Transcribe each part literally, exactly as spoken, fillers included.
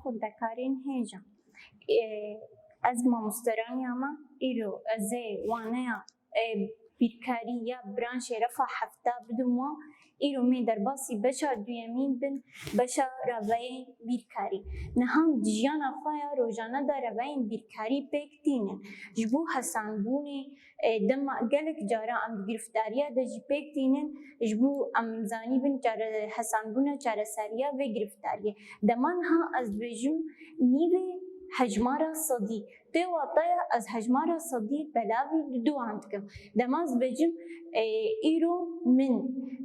Xwendekarên hêja. Ê, ez mamoste Raniya me, îro ez ê waneya, ê, bîrkarî ya branşê refa hefta bidim wan. Îro me derbasî beşa duyemîn bin, beşa reveyên bîrkarî. Niha em di jiyana xwe ya rojane de reveyên bîrkarî pêk tînin. Ji bo hesanbûnê, e, dema gelek cara em di giriftariya de jî pêk tînin, ji bo em zanîbin çare-, hesanbûna çareseriya vê giriftariyê. Dema niha ez dibêjim nîvê hejmara sedî. Tê wataya ez hejmara sedî belavî li duan dikim. Dema ez dibêjim, e, îro min,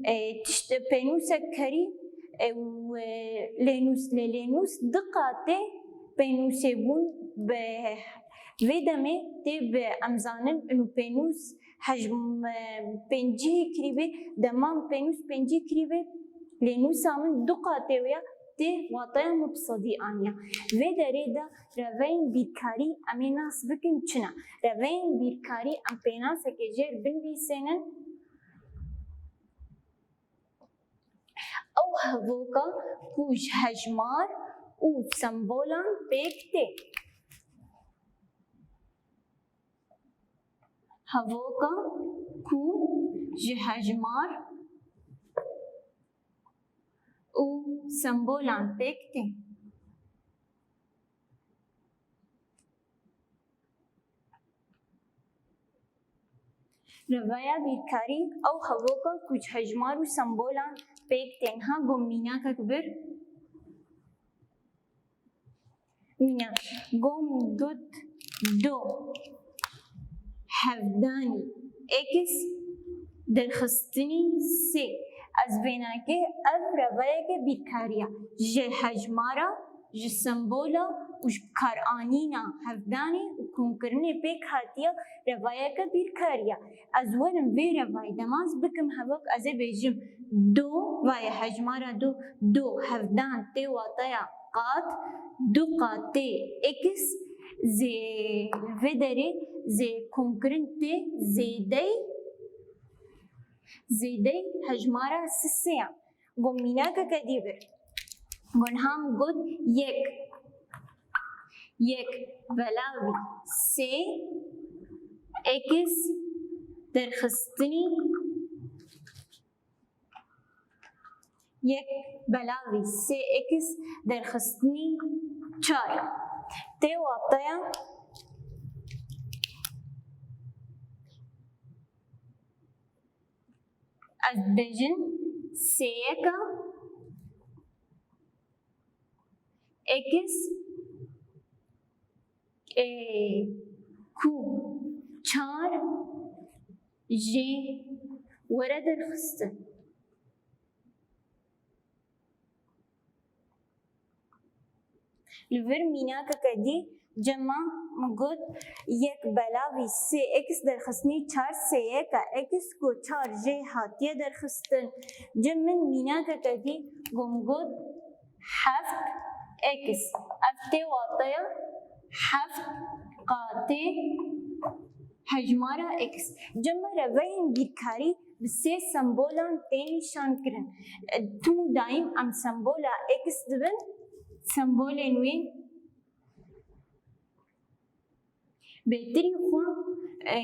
e, tişt pênûsek kerî, e, û, e, lênûs, lê lênûs du qatê pênûsê bûn bi vê demê tê bi em zanin û pênûs hejm, e, pêncî kirî bê, dema pênûs pêncî kirî bê, lênûsa min du qatê wê ya tê wataya min bi sedî aniya. Vê derê de reveyên bîrkarî em ê nas bikin çi ne? Reveyên bîrkarî em pênasekê jêr binivîsênin. Ew hevoka ku ji hejmar û sembolan pêk tê. Hevoka ku ji hejmar û sembolan pêk tê. Reveya bîrkarî ew hevoka ku ji hejmar û sembolan pêk tê. Niha gom mînakek bir. Mînak. Gom got do. Hevdanî. X derxistinî sê. Ez vênakê ev reveyeke bîrkarî ye. Ji hejmara, ji sembola û ji bikaranîna hevdanê û komkirinê pêk hatiye revayeke bîrkarî ye. Ez werim vê revayê dema ez bikim hevok, ez ê bêjim do, vaye hejmara do, do hevdan tê wataya qat, du qatê x zê, vê derê zê komkirin tê zêdey, zêdey hejmara sisê ye. Got mînakeke dî bir. Got niha min got yek. Yek belavî sê x derxistinî, yek belavî sê x derxistinî çar. Tê wataya ez dibêjim sêyeka x, e, ku çar jê were derxistin. Li vir mînakeke dî cema min got yek belavî sê x derxistinî çar sêyeka x ku çar jê hatiye derxistin. Cem min mînakeke dî got, min got heft x. Ev tê wateya heft qatê hejmara x. Cem min reveyên bîrkarî bi sê sembolan tê nîşan kirin. Tim û daîm em sembola x dibin, sembolên wê bêtirî xwe, e,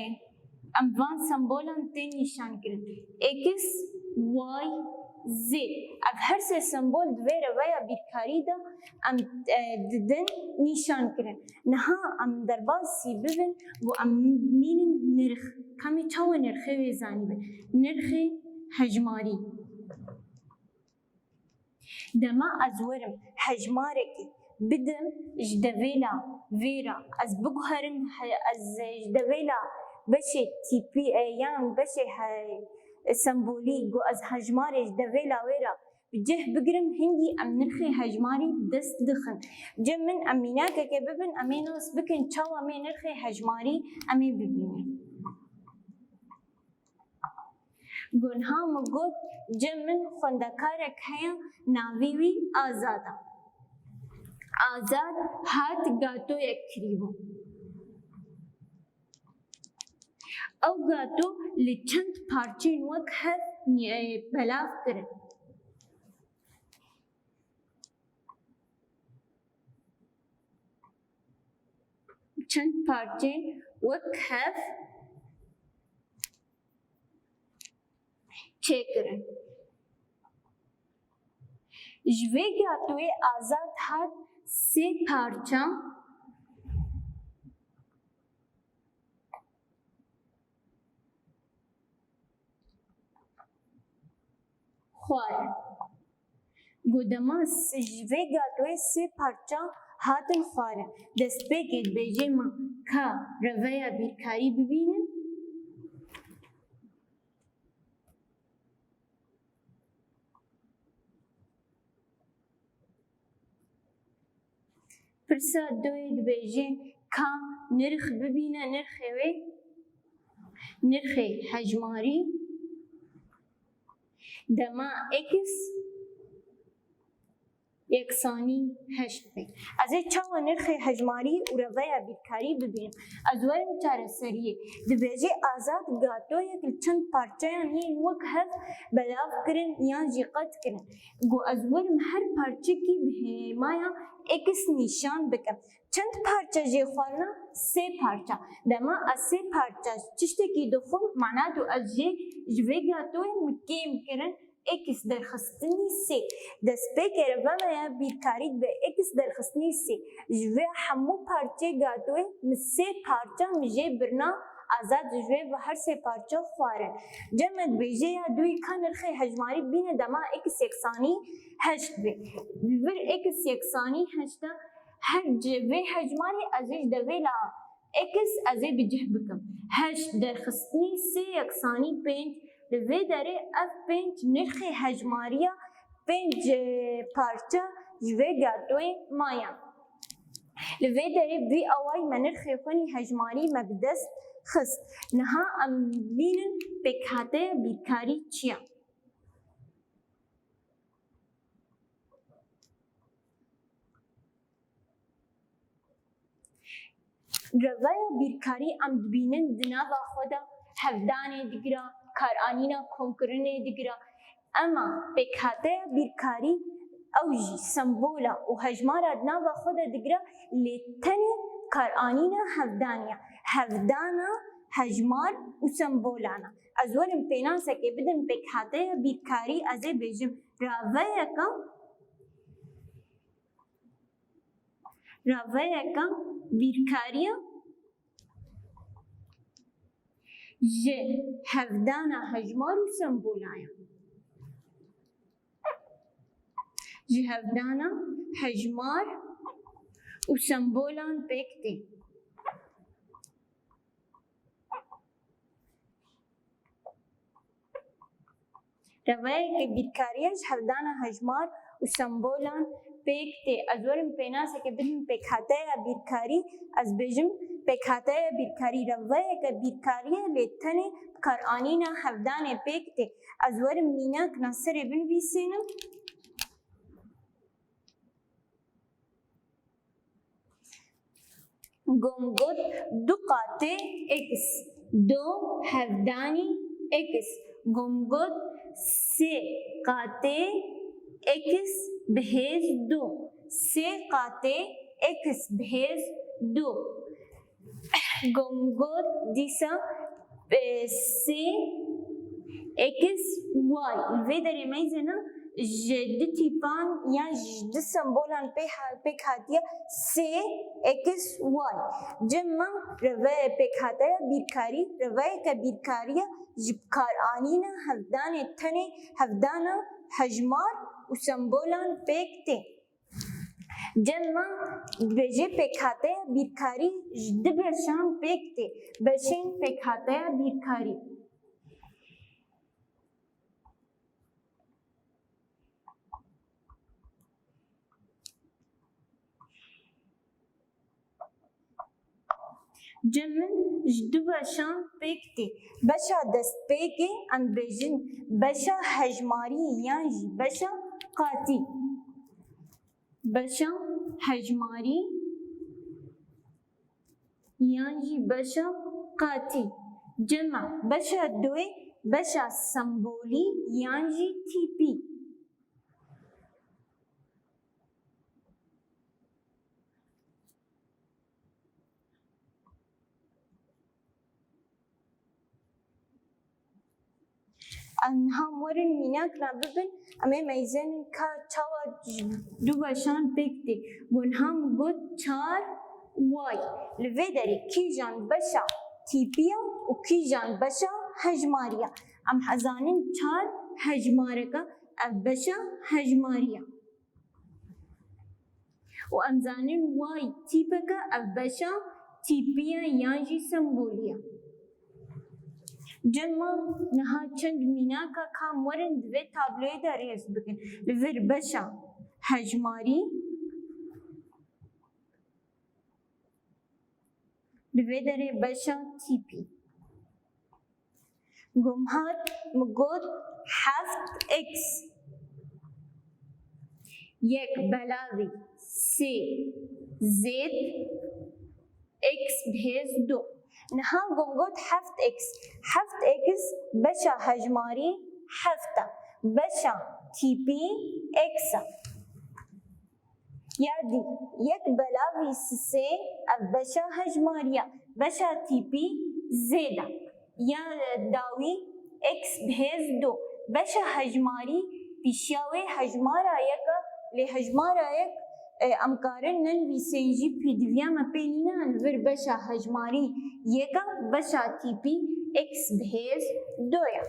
em van sembolan tê nîşan kirin. X, Y, Z. Ev her sê sembol di vê reveya bîrkarî de em, e, didin nîşan kirin. Niha em derbasî bibin, ku em bimînin nirx. Ka em ê çawa nirxê wê zanîbin? Nirxê hejmarî. Dema ez werim hejmarekî bidim ji devêla vê re, ez biguherim he-, ez ji devêla beşê tîpî, e, yan beşê he-, sembolî, ku ez hejmarê ji devêla wê re bi cih bigirim, hingî em nirxê hejmarî bi dest dixin. Cem min em mînakeke bibin, em ê nas bikin çawa em ê nirxê hejmarî em ê bibînin. Got niha min got, cem min xwendekarek heye, navê wî Azad e. Azad hat gatoyek kirîbû. Ew gato li çend parçeyên wek hev nî-, belav kirin. çend parçeyên wek hev çêkirin. Ji vê gatoyê Azad hat sê parça xwarin. Got dema s-, ji vê gatoyê sê parça hatin xwarin. Destpêkê dibêje me ka reveya bîrkarî bibînin. Pirsa doyê dibêje ka nirx bibîne nirxê wê, nirxê hejmarî dema x yeksanî heşt be. Ez ê çawa nirxê hejmarî û reveya bîrkarî bibînim? Ez werim çareseriyê. Dibêje Azad gatoyek li çend parçeyan yên wek hev belav kirin yan jî qet kirin. Got ez werim her parçekî bi hêmaya x nîşan bikim. Çend parçe jê xwarina? Sê parça. Dema ez sê parça tiştekî dixwim, mana tu ez jê ji vê gatoyê min kêm kirin, x derxistinî sê. Destpêkê reveya bîrkarî dibe x derxistinî sê. Ji vê hemû parçeyê gatoyê min sê parça min jê birna Azad ji vê ve her sê parça xwarin. Cem me dibêje ya duyî ka nirxê hejmarî bîne dema x yeksanî heşt be. Li vir x yeksanî heşt e, her ci vê hejmarê ez ê ji devê la x ez ê bi cih bikim. Heşt derxistinî sê yeksanî pênc, li vê derê ev pênc nirxê hejmariya pênc, e, parça ji vê gatoyê maye. Li vê derê vî awayî me nirxê xwe nî hejmarî me bi dest xist. Niha em bînin pêkhateya bîrkarî çi ye? Reveya bîrkarî em dibînin di nava xwe de hevdanê digira, karanîna komkirinê digira. Ema pêkhateya bîrkarî ew jî sembola û hejmara di nava xwe de digira, lê tenê karanîna hevdaniya, hevdana hejmar û sembolan e. Ez werim pênasekê bidim pêkhateya bîrkarî, ez ê bêjim raveyeke Raveyeke bîrkariya ji hevdana hejmar û sembolan ye. Ji hevdana hejmar û sembolan pêk tê. Reveyeke bîrkariya ji hevdana hejmar û sembolan pêk tê. Ez werim pênaseke bidim pêkhateya bîrkarî, ez bêjim pêkhateya bîrkarî reveyeke bîrkariya lê tenê bikaranîna hevdanê pêk tê. Ez werim mînak naserê binivîsînim. Gom got du qatê x, du hevdanî x. Gom got sê qatê x bi hêz du. Sê qatê x bi hêz du. Gom got dîsa, e, sê x y. Li vê derê meyzêna ji du tîpan yan ji du sembolan pê ha-, pêk hatiye sê x y. Cem me reveye pêkhateya bîrkarî, reveyeke bîrkariya ji bikaranîna hevdanê tenê hevdana hejmar û sembolan pêk tê. Cem me dibêje pêkhateya bîrkarî ji du beşan pêk tê. Beşên pêkhateya bîrkarî. Cem min ji du beşan pêk tê. Beşa destpêkê em dibêjin beşa hejmarî yan jî beşa qatî. Beşa hejmarî yan jî beşa qatî. Cem me beşa duê beşa sembolî yan jî tîpî. Em niha em werin mînak re bibin, em ê meyzênin ka çawa ji du beşan pêk tê. Ku niha min got çar Y. Li vê derê kîjan beşa tîpî ya û kîjan beşa hejmarî ya? Em hezanin çar hejmarek e, ev beşa hejmarî ya. Û em zanin Y tîpek e, ev beşa tîpî ye yan jî sembolî ye. Cem me niha çend mînaka ka em werin di vê tabloyê de rêz bikin. Li vir beşa hejmarî, li vê derê beşa tîpî. Ku min hat, min got heft X. Yek belavî sê zêd X bi hêz du. Niha ku min got heft X. Heft X beşa hejmarî heft e. Beşa tîpî X e. Ya dî, yek belavî sisê, ev beşa hejmarî ya, beşa tîpî zêd e. Ya dawî, X bi hêz du, beşa hejmarî pîşiya wê hejmara yek e, lê hejmara yek, e, em karin nenivîsên jî pêdiviya me pê nîne, li vir beşa hejmarî yek e, beşa tîpî X bi hêz du ye.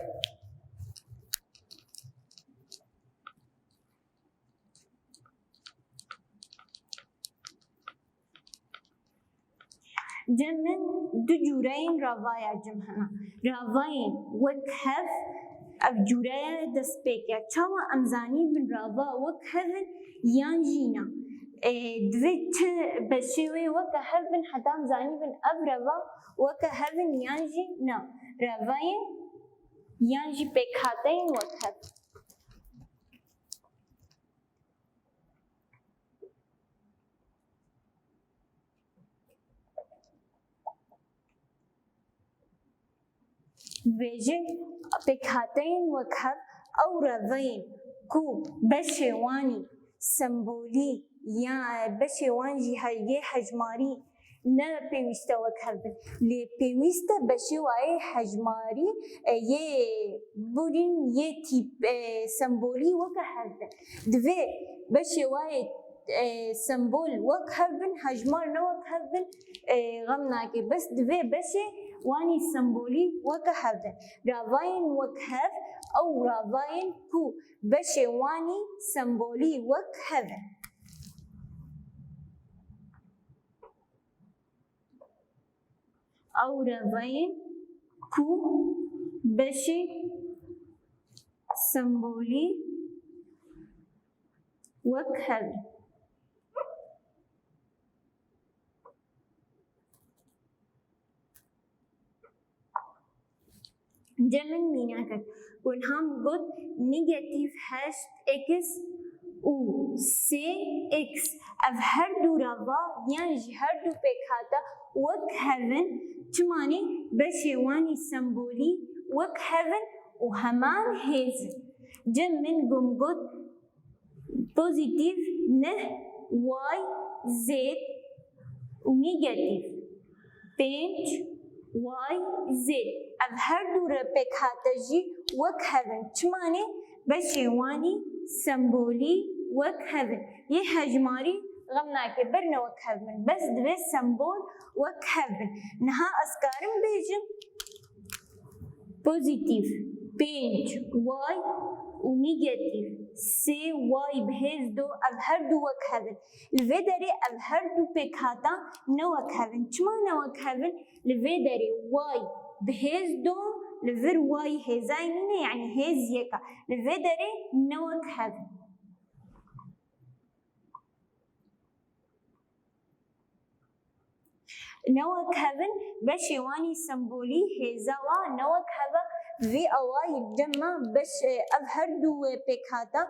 Cem min du cûreyên ravaya cem hene. Ravayên wek hev, ev cûreya destpêk e. Çawa em zanîbin rava wek hev in yan jî na? Ê, divê çi beşê wê weke hev bin heta em zanîbin ev rava weke hev in yan jî na? Ravayên yan jî pêkhateyên wek hev. Dibêje, pêkhateyên wek hev ew reveyên ku beşê wan î sembolî ya beşê wan jî he-, yê hejmarî ne pêwîst e wek hev bin. Lê pêwîst e beşê wa yê hejmarî, e, yê borîn, yê tîp, e, sembolî weke hev bin. Divê beşê wa yê, e, sembol wek hev bin, hejmar ne wek hev bin, e, xem nake. Bes divê beşê wan î sembolî weke hev bin. Ravayên wek hev, ew ravayên ku beşê wan î sembolî wek hev in. Ew reveyên ku beşê sembolî wek hev in. Cem min mînakek. Gunha min got negatîf heşt x û sê x. Ev her du rava yan jî her du pêkhata wek hev in, çimanê beşê wan î sembolî wek hev in û heman hêz in. Cem min gum got pozîtîf neh y zêd û negatîf pênc y zêd. Ev her du re pêkhate jî wek hev in. Çimanê beşê wan î sembolî wek hev in. Yê hejmarî xem nake ber ne wek hev bin. Bes divê sembol wek hev bin. Niha ez karim bêjim, pozîtîf pênc y û negatîf sê y bi hêz do, ev her du wek hev in. Li vê derê ev her du pêkhata ne wek hev in. Çima ne wek hev in? Li vê derê y bi hêz do, li vir y hêzayê nîne, yanî hêz yek e. Li vê derê ne wek hev in. Ne wek hev in, beşê wan î sembolî hêza wa ne wek hev e, vî awayî cem me beş, e, ev her du, e, pêkhata,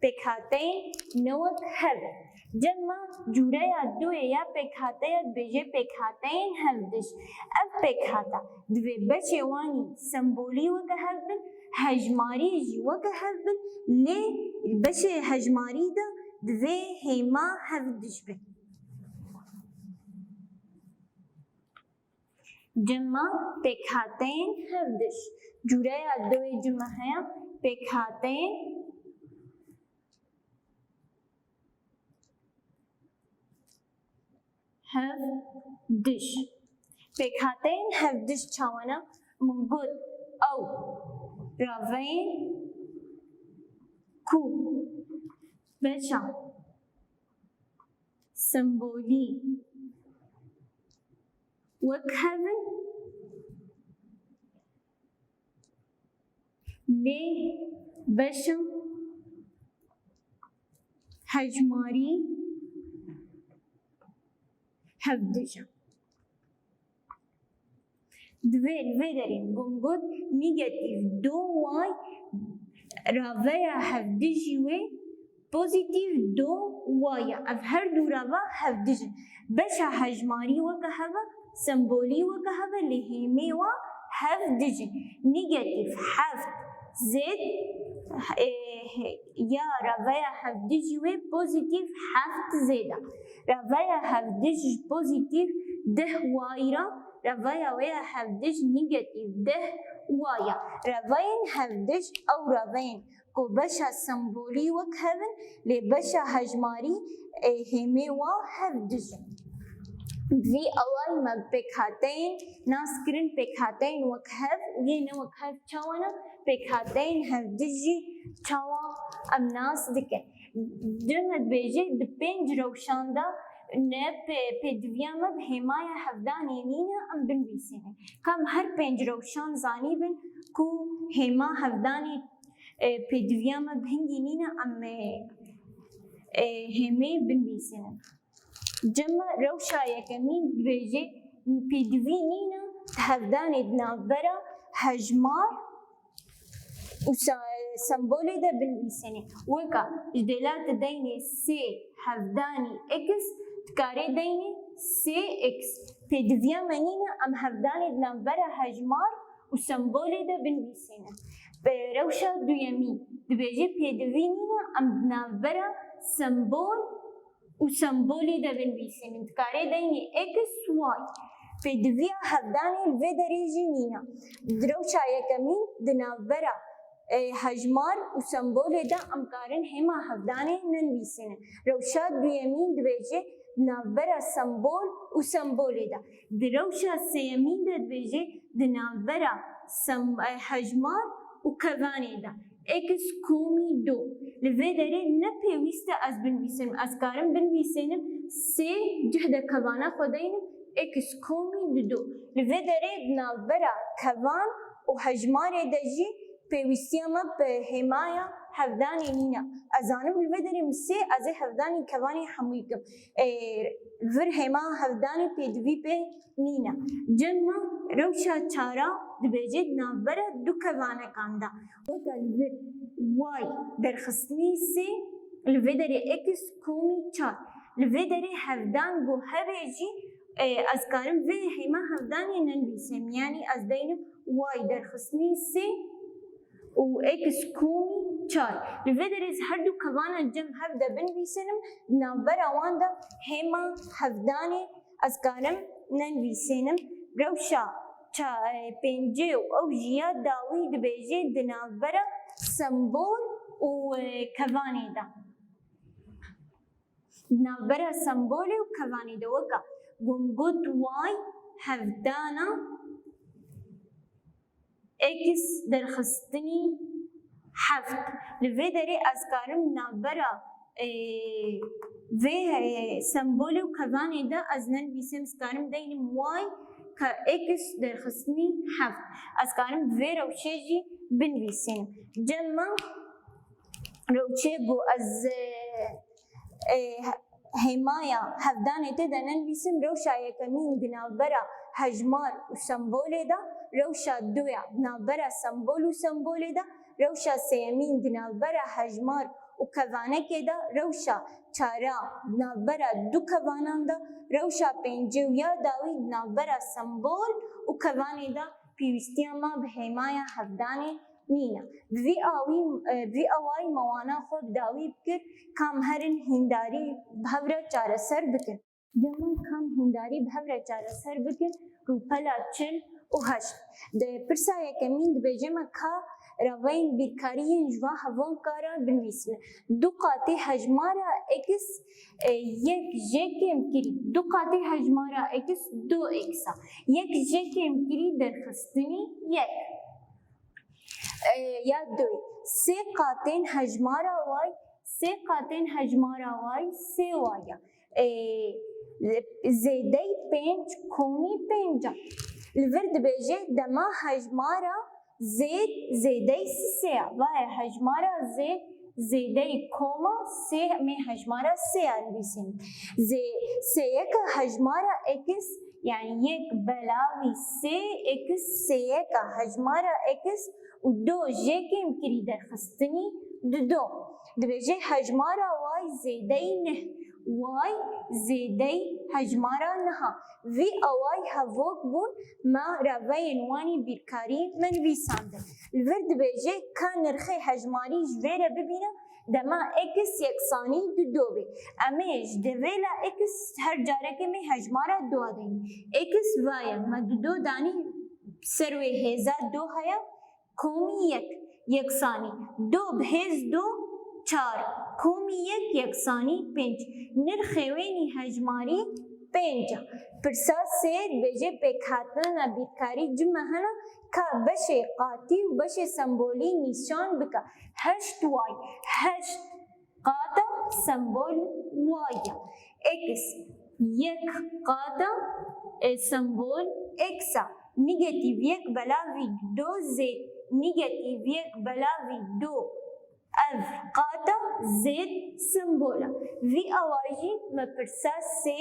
pêkhateyên ne wek hev in. Cem me cûreya duyê ya pêkhateya dibêje pêkhateyên hevdiş. Ev pêkhata divê beşê wan î sembolî weke hev bin, hejmarî jî weke hev bin, lê beşê hejmarî de divê hêma hevdiş bin. Cema pêkhateyên hevdij. Cûreya duyê cema heye, pêkhateyên hevdij. Pêkhateyên hevdij çawa ne? Min got ew raveyên ku beşa sembolî wek hev in, lê beşa hejmarî hevdij e. Divê li vê derê min got negative do y, raveya hevdijî wê pozîtîf do y e. Ev her du rava hevdij in. Beşa hejmarî weke hev e, sembolî weke hev e, lê hêmê wa hevdij in. Negative heft zêd, e, he-, ya raveya hevdijî wê pozîtîf heft zêd e. Raveya hevdij ji pozîtîf deh y re, raveya wê ya hevdij negative deh y e. Raveyên hevdij ew raveyên ku beşa sembolî wek hev in, lê beşa hejmarî, e, hêmê wa hevdij in. Vî awayî me bi pêkhateyên nas kirin, pêkhateyên wek hev û yê ne wek hev çawa ne, pêkhateyên hevdijî çawa em nas dikin. Cem dibêje di pênc rewşan de ne pê-, pêdiviya me bi hêmaya hevdanê nîne, em binivîsînin. Ka em her pênc rewşan zanîbin ku hêma hevdanê, e, pêdiviya me bi hingî nîne, em, e, e, hêmê binivîsînin. Cem rewşa yekemîn dibêje pêdivî nîne di hevdanê di navbera hejmar û se-, sembolê de binivîsînê. Weka ji dêla tu deynê sê hevdanî x, dikarê deynê sê x. Pêdiviya me nîne em hevdanê di navbera hejmar û sembolê de binivîsînin. Bi rewşa duyemîn dibêje pêdivî nîne em di navbera sembol û sembolê de binivîsînin. Dikarê deynê x, y. Pêdiviya hevdanê li vê derê jî nîne. Di rewşa yekemîn di navbera, e, hejmar û sembolê de em karin hêma hevdanê nenivîsînin. Rewşa duyemîn dibêje di navbera sembol û sembolê de. Di rewşa sêyemîn de dibêje di navbera sem-, e, hejmar û kevanê de. X komî du. Li vê derê ne pêwîst e ez binivîsim. Ez karim binivîsênim sê cih de kevana xwe deynim x komî du. Li vê derê di navbera kevan û hejmarê de jî pêwîstiya me bi hêmaya hevdanê nîne. Ez zanim li vê derê min sê, ez ê hevdanên kevanê hemû kim. Ê, vir hêma hevdanê pêdivî pê nîne. Cem me rewşa çara dibêje di navbera du kevanekan de. Weke li vir y derxistinî sê, li vê derê x komî çar. Li vê derê hevdan ku hebe jî, e, ez karim vê hêma hevdanê nenivîsim. Yanî ez deynim y derxistinî sê û x komî çar. Li vê derê ez her du kevana cem hev de binivîsînim, di navbera wan de hêma hevdanê ez karim nenivîsênim. Rewşa ça-, e, pêncê û ew jî ya dawî dibêje di navbera sembol û, e, kevanê de. Di navbera sembolê û kevanê de weka ku min got y hevdana x derxistinî heft. Li vê derê ez karim navbera, e, vê, e, sembolê û kevanê de ez nenivîsim, ez karim deynim y ke x derxistinî heft. Ez karim bi vê rewşê jî binivîsim. Cem me rewşê ku ez, e, e, hêmaya hevdanê tê de nenivîsim, rewşa yekemîn di navbera hejmar û sembolê de, rewşa duya di navbera sembol û sembolê de, rewşa sêyemîn di navbera hejmar û kevanekê de, rewşa çara di navbera du kevanan de, rewşa pêncê û ya dawî di navbera sembol û kevanê de pêwîstiya me bi hêmaya hevdanê nîne. Bi vî awî, e, bi vî awayî me wana xwe bi dawî bikir, kam herin hîndarî bi hev re çareser bikin. Cem me kam hîndarî bi hev re çareser bikin, Pela çil û heşt. Di pirsa yekemîn dibêje me ka reveyên bîrkarî yên ji van hevoka re binivîsîne. Du qatê hejmara x, e, yek jê kêmkirî. Du qatê hejmara x du x a. Yek jê kêmkirî derxistinî yek. E, ya du. Sê qatên hejmara y, sê qatên hejmara y sê y e. E, zêdeyî pênc komî pênc e. Li vir dibêje dema hejmara zêd zêdeyî sê ya. Vaye hejmara zêd zêdeyî koma sê, em ê hejmara sê ya nivîsînin. Zê sêyeka hejmara x, yanî yek belavî sê x sêyeka hejmara x û du jê kêmkirî derxistinî didu. Dibêje hejmara y zêdeyî neh, y zêdeyî hejmara neh a. Vî awayî hevok bûn, me reveyên wan ê bîrkarî me nivîsandin. Li vir dibêje ka nirxê hejmarî ji vê re bibîne, dema x yeksanî didu bê. Em ê ji devêla x her carekê me hejmara du a deynin. X vaye me didu danî ser wê hêza du heye, komî yek yeksanî du bi hêz du çar, komî yek yeksanî pênc. Nirxê wênî hejmarî pênc e. Pirsa sê dibêje pêkhatina bîrkarî cime hene ka beşê qatî û beşê sembolî nîşan bike. Heşt y, heşt qata sembol y e. X yek qata, e, sembol x e. Negatîf yek belavî du zêd negatîf yek belavî du. Ev qata zêd sembol e. Vî awayî jî me pirsa sê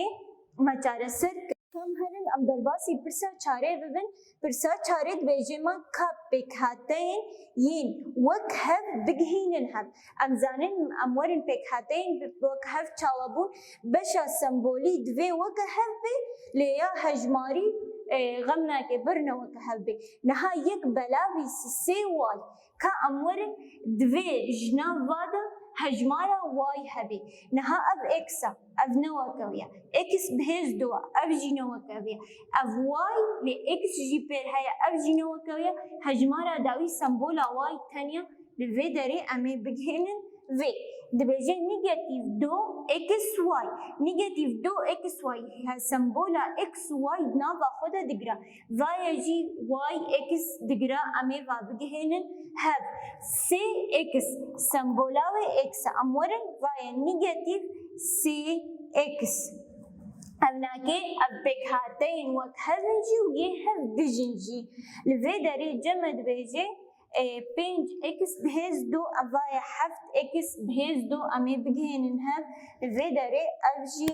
me çareser kir. Kam herin em derbasî pirsa çarê bibin. Pirsa çarê dibêje me ka pêkhateyên yên wek hev bigihînin hev. Em zanin em werin pêkhateyên bi-, wek hev çawa bûn. Beşa sembolî divê weke hev bê, lê ya hejmarî, e, xem nake, birine weke hev bê. Niha yek belavî sê y, ka em werin divê ji nav va de hejmara y hebê. Niha ev x e, ev ne weke wê ye. X bi hêz du e, ev jî ne weke wê ye. Ev y, lê x jî pêr heye, ev jî ne weke wê ye. Hejmara dawî sembola y tenya. Li vê derê em ê bigihînin vê. Dibêje negatîf du x y. Negatîf du x y, he, sembola x y di nava xwe de digire. Vaye jî y x digire, em ê va bigihênin hev. Sê x, sembola wê x e. Em werin, vaye negatîf sê x. Ev nake, ev pêkhateyên wek hev in jî û yê hev dijin jî. Li vê derê cem e dibêje, e, pênc x bi hêz du, ev vaye heft x bi hêz du, em ê bigihênin hev. Li vê derê ev jî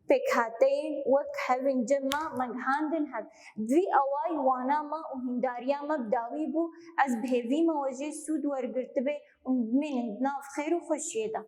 pêkhateyên wek hev in cem me, me gihandin hev. Vî awayî wana me û hîndariya me bi dawî bû. Ez bi hêvî me we jê sûd wergirtibe û bimînin di nav xêr û xweşiyê de.